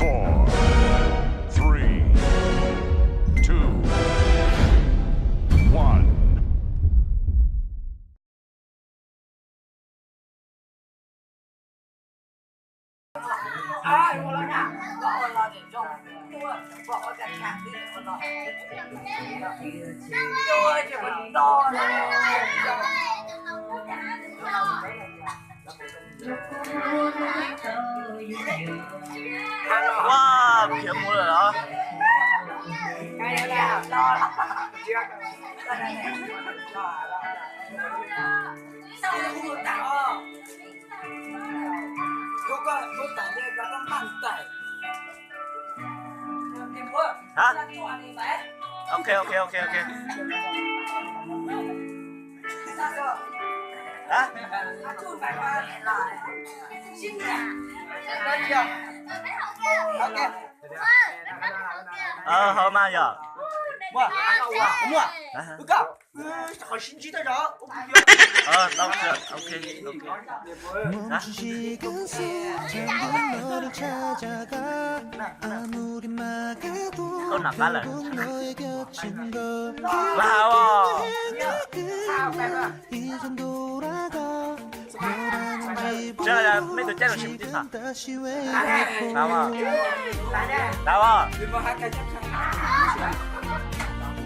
Four, three, two, one. Ua, khiav mus lawm los? Hả? Ok, ok, ok, ok. Hả? Ok. Ờ, thôi mà giờ. Mua. Mua. Hả? Ui, koj. Ui, sao khỏi xin chít tao rồi? Ui, ui, ui. Ờ, tao kìa. Ok, ok. Hả? Tao nạp cá lợn. Vào à. Chắc là mấy tụi chết rồi xin chít hả? Tao à. Tao à.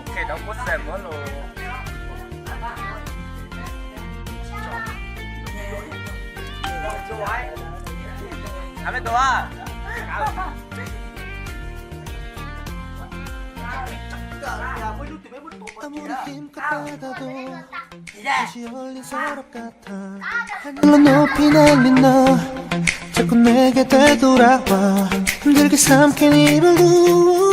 Ok, đóng cốt xe mới luôn. Hả, mấy tụi à? 아무리 힘껏 받아도 다시 열린 서랍 같아. 하늘로 높이 날린 너, 자꾸 내게 되돌아와. 힘들게 삼킨 이별도